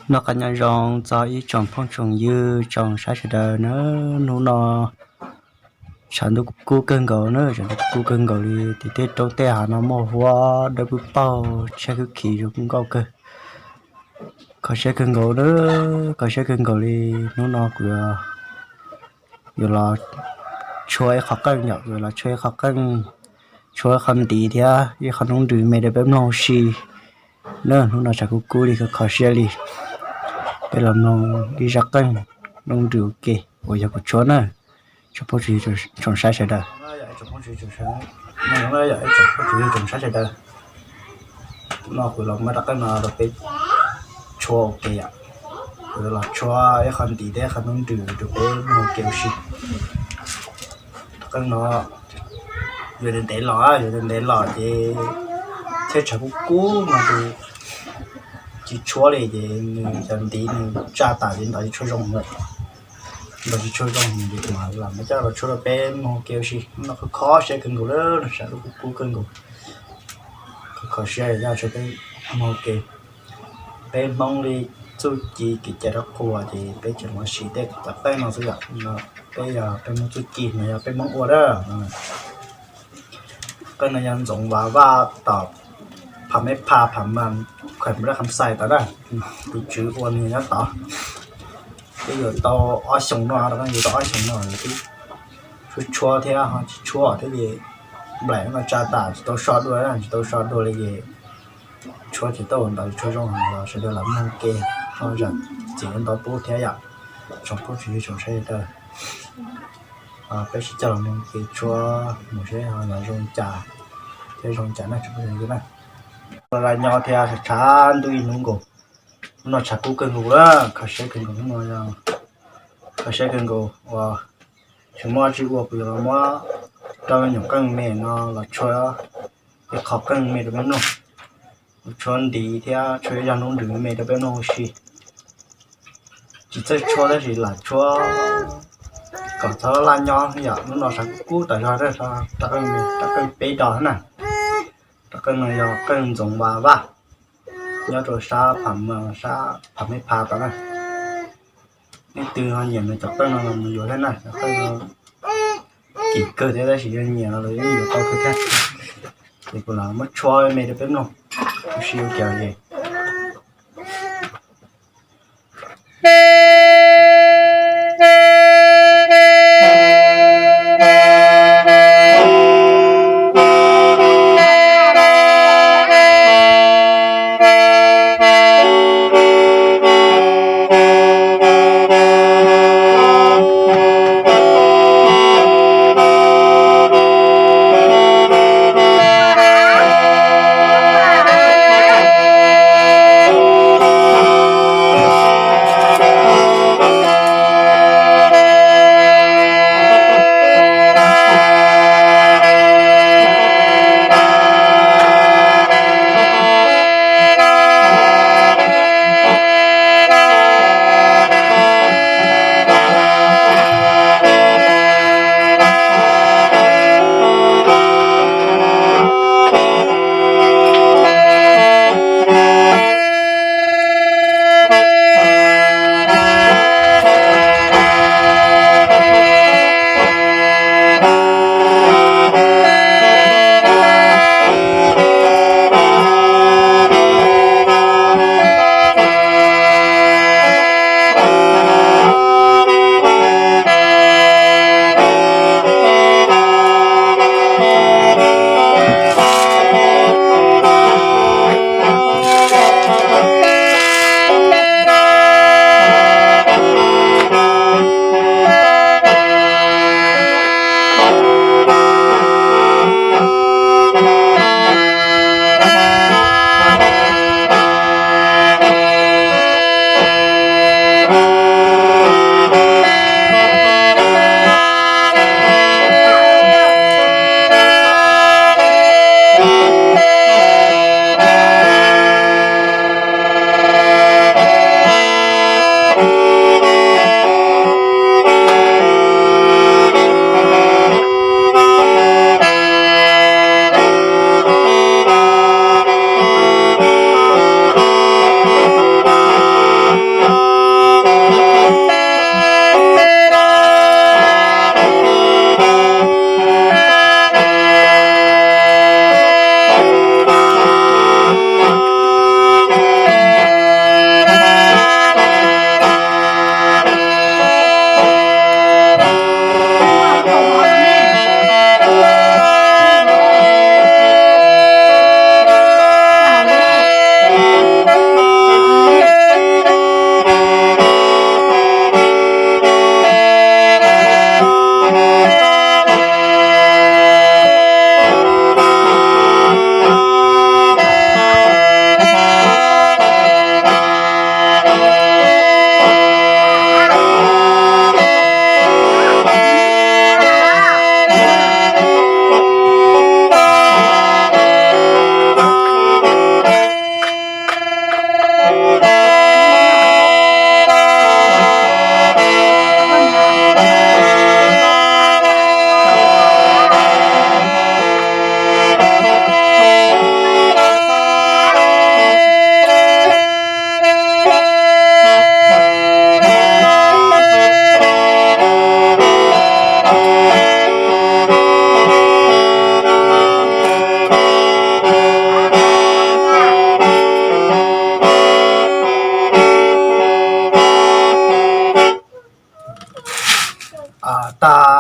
Noj qab nyob zoo txog ib tsoom phooj tsoom ywg tsoom saib sawv daws na. Hnub no tshav ntuj kub kawg nkaus na, tshav ntuj kub kawg nkaus li, tim tej roob tej hav no muaj huab dawb paug, tsheb khwb khis zoo nkauj kawg. Kho siab kawg nkaus na, kho siab kawg nkaus li. Hnub no kuv yuav los tshuab ib qho qeej yom, kuv yuav los tshuab ib qho qeej, tshuab ib qho ntiv thiab ib qho noob nrws me rau peb mloog ua si na. Hnub no tshav kub kub li, kho siab li. Peb los mloog ib zaj qeej noob nrws ua ke uas yog kuv tshuab na. Tsoom phooj tsoom ywg tsoom saib sawv daws, tsoom saib sawv daws, no kuv los muab rab qeej no rau peb tshuab ua ke yom. Kuv los tshuab ib qho ntiv thiab ib qho noob nrws rau peb mloog ua ke ua si. Rab qeej no yuav ntev ntev los, yuav ntev ntev los ces thiab tshav kub kub no ces tsis tshuab li ces nws cov ntiv nws tsaj tas ces ntaus tsis tshua zoo lawm. Ntaus tsis tshua zoo ces kuv mam los muab coj los tshuab rau peb mloog ua ke ua si. Hnub no kho siab kawg nkaus li, tshav ntuj kub kawg nkaus, kho siab li, coj tshuab peb mloog ua ke. Peb Hmoob li txuj ci kev cai rab qhuas ces peb tseem muab siv tej cov qeej no xwb yom. No peb yog peb Hmoob txuj ci no yog peb Hmoob ua na. Qeej no yog ntxoov vas vaj tom Pham Meb Pha, Pham Mam, khuem Npab Kham Xais tod na. Tus tswv ua nws nyob tod. Twb yuav tau ob xyoos no, rau qeej yuav tau ob xyoos no lawm, twb tshuab tshuab thiab ho tsis tshuab thiab ces nplaim no tsa tas tsis tau so dua, tsis tau so dua li ces tshuab tsis tau ntau, tshuab zoo heev los sawv daws lam mloog ke ho zam txim ntau pub thiab yom. Tsoom phooj tsoom ywg tsoom saib sawv daws, peb sib coj los mloog ke tshuab mus seb ho yog zoo cas thiab zoo cas na tsoom phooj tsoom ywg na. Los nyob thiab tshav ntuj ib hnub nkaus, hnub no tshav kub kawg nkaus lawm, kho siab kawg nkaus hnub no, kho siab kawg nkaus uas tsis muaj dab tsi ua kuv yuav los muab rau nyuam qeej me no los tshuab ib qho qeej me rau peb mloog, tshuab ntiv thiab tshuab ib zaj noob nrws me rau peb mloog ua si. Tsis txawj tshuab tab sis lam tshuab kom txhob laj nyob yom. Hnub no tshav kub kub tas zog, rab qeej peb do na, rab qeej no yog qeej ntxoov vas vaj, nyob rau sab Pham Mam, sab Pham Meb Pha tod na. Leej twg ho nyiam nws cov qeej no los mus yuav thiab na, cov qeej no kim kawg thiab tab sis yog nyiam no los yeej yuav tau kawg thiab. Ces kuv los muab tshuab me rau peb mloog ua si ua ke es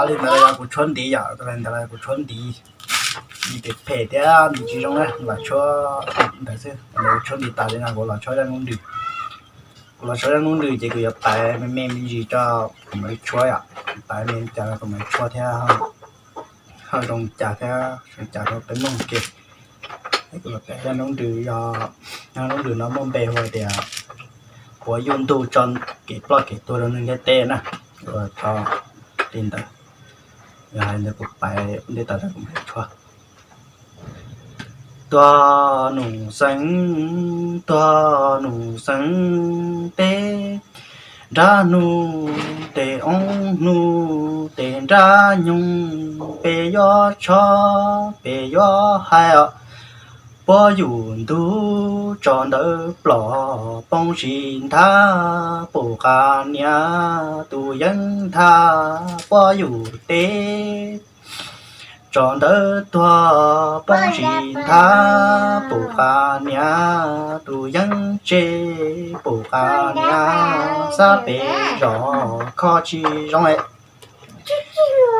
Li ntawd los yog kuv tshuab ntiv yom, li ntawd los yog kuv tshuab ntiv. Nws phem phem thiab nws tsis zoo na, los tshuab ntawd xwb. Kuv tshuab ntiv tas li no kuv los tshuab zaj noob nrws. Kuv los tshuab zaj noob nrws ces kuv yuav paiv me me me ntsis tso, kuv mam li tshuab yom. Paiv me cas los kuv mam li tshuab thiab, ho zoo cas thiab zoo cas rau peb mloog ke. Kuv los paiv zaj noob nrws, yog noob nrws no muaj npe hu tias puav yus ntug tso kev ploj kev tuag rau neeg ntiaj teb na. Kuv los tso li ntawd, yog hais ntawd kuv paiv ua ntej tas kuv mam li tshuab. Tuag nus xeev, tuag nus xeev teb, nrab hnub tes oob hnub tes nrab nyoog, peb yuav tshov peb yuav hais os. Puab yus ntug tso ntawv plom poob sis nthav, pum qas niam tus yeeb nthav puab yus teb. Tso ntawv tuag poob sis nthav, pum qas niam tus yeeb tseb, pum qas niam xab pem zos kho tsis zoo.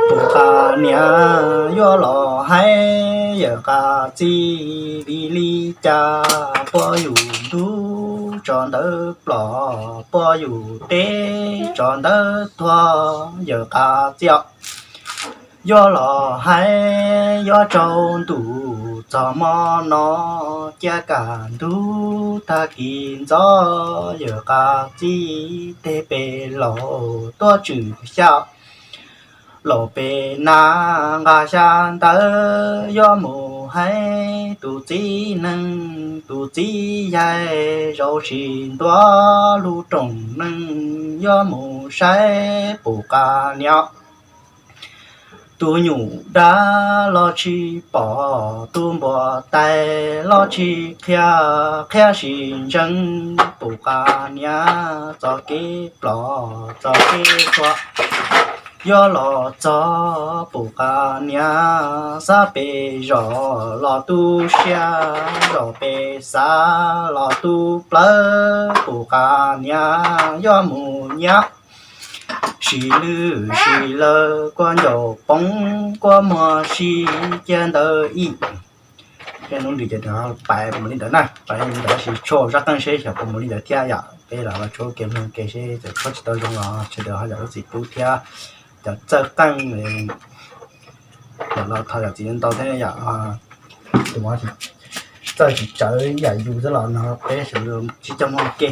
Pum qas niam yuav los hais yawm qas txij, vim li cas puab yus ntug tso ntawv plom, puab yus teb tso ntawv tuag yawm qas txij os. Yuav los hais yuav tsaus ntuj txog mo no, cia kam ntug tag kis ntxov yawm qas txij, teg pem laus tuaj tswm xya, laus pem nab nqa xya ntawv, yuav mus hais tus txiv neej tus txiv yaig, zaum sis ntua lub rooj neeg, yuav mus saib pum qas niam. Tus nyuj dab los tsis pom, tus npua tais los tsis qhia, qhia sis ntseeg pum qas niam txoj kev plom txoj kev tuag. Yuav los txog pum qas niam xab pem zos los tu siab, zos pem xav los tu plawv, pum qas niam yuav mus nyiam. Sim lwj sim lawv kua ncaus poob, kua muag si cia ntawd ib. Zaj noob nrws ces pais mus li ntawd na, pais li ntawd sis tshuaj zaj qeej seb xyov puas mus li ntawd thiab yom. Peb los los tshuab ke mloog ke seb txawm tshuab tsis tau zoo los sawv daws ho zam lub txim pub thiab. Cov txawj qeej los thov zam txim ntau thiab yom. Tus txawj tsis tsawv yam yus xwb los no peb sawv daws sib coj mloog ke.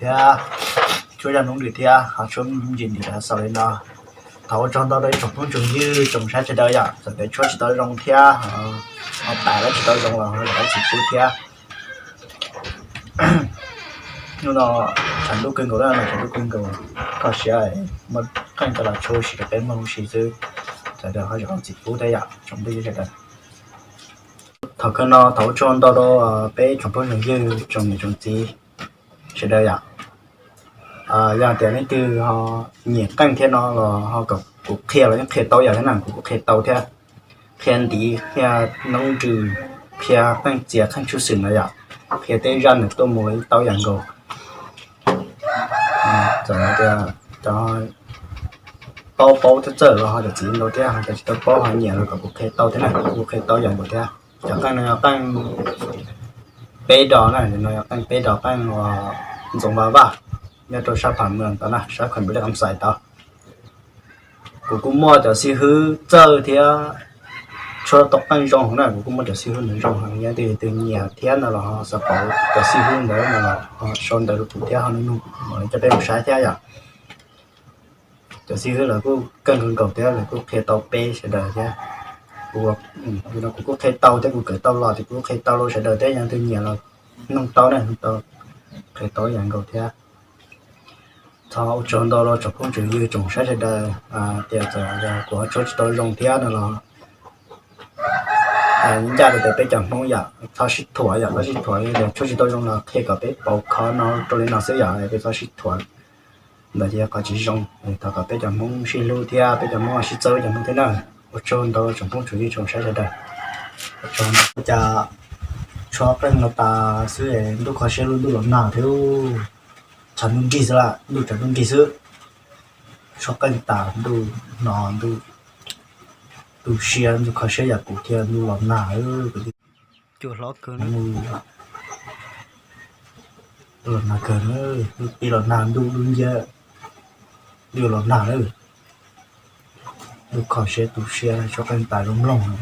thiab, tshuab zaj noob nws thiab ho tshuab ntsis nws xaus li no. Thov ua tsaug ntau rau ib tsoom phooj tsoom ywg tsoom saib sawv daws yom, txawm tias tshuab tsis tau zoo thiab ho tas los tsis tau zoo los ho zam lub txim pub thiab. Hnub no tshav ntuj kawg nkaus, no tshav ntuj kawg nkaus, kho siab muaj qeej coj los tshuab ua si rau peb mloog ua si xwb, sawv daws ho zam lub txim pub thiab yom tsoom phooj ywg sawv daws. Thaum kawg no thov ua tsaug ntau rau peb tsoom phooj tsoom ywg tsoom niam tsoom txiv sawv daws yom. Yog tias leej twg ho nyiam qeej thiab no los ho kom kuv qhia los yeej qhia tau yam thiab na, kuv kuj qhia tau thiab. Qhia ntiv, qhia noob nws, qhia qeej txias qeej tshwj xwm no yom, qhia tej zaj nws tuaj mus los yeej tau yam nkaus. Txawm tias cov paub paub txawj txawj los ho cov txiv ntau thiab, ho cov tsis tau paub ho nyiam los kom kuv qhia tau thiab na, kuv qhia tau yam nkaus thiab. Cov qeej no yog qeej peb dos na, no yog qeej peb dos, qeej uas ntxoov vaj vaj, nyob rau sab Pham Mws tod na, sab Khuam Npis Lej Kam Xais tod. Kuv kuj muaj cov xib hwb txawj thiab tshuab tau qeej zoo na, kuv kuj muaj cov xib hwb ntawd zoo heev, yog leej twg nyiam thiab no los ho xav paub cov xib hwb ntawd no los sau ntawv rau kuv thiab ho nug nug mam li coj peb mus saib thiab yom. Cov xib hwb lawv kuj keej kawg nkaus thiab lawv kuj qhia tau peb sawv daws thiab. Kuv, kuv kuj qhia tau thiab kuv kawm tau los ces kuv kuj qhia tau rau sawv daws thiab, yog leej twg nyiam los nug tau na, nug tau, qhia tau yam nkaus thiab. Thov ua tsaug ntau rau tsoom phooj tsoom ywg tsoom saib sawv daws, tias txawm kuv ho tshuab tsis tau zoo thiab no los ncaj rau tias peb cov Hmoob yom, txhob sib thuam yom, txhob sib thuam, yog tshuab tsis tau zoo los qhia kom peb pauv khov no rau li no xwb yom, peb txhob sib thuam ntawd ces yog qhov tsis zoo. Thov kom peb cov Hmoob sib hlub thiab peb cov Hmoob sib txawj peb cov Hmoob thiab na. Ua tsaug ntau tsoom phooj tsoom ywg tsoom saib sawv daws. Ua tsaug ntau. Cas tshuab qeej no tas xwb ntuj kho siab lub ntuj los nag thiab, tshav ntuj nrig xwb, ntuj tshav ntuj nrig xwb. Tshuab qeej tas ntuj no ntuj tu siab, ntuj kho siab yam kuv thiab ntuj los nag. Cua hlob kawg, los nag kawg, ntuj pib los nag, ntuj dub nciab, ntuj los nag lawm. Ntuj kho siab tu siab, tshuab qeej tas zoo mloog no.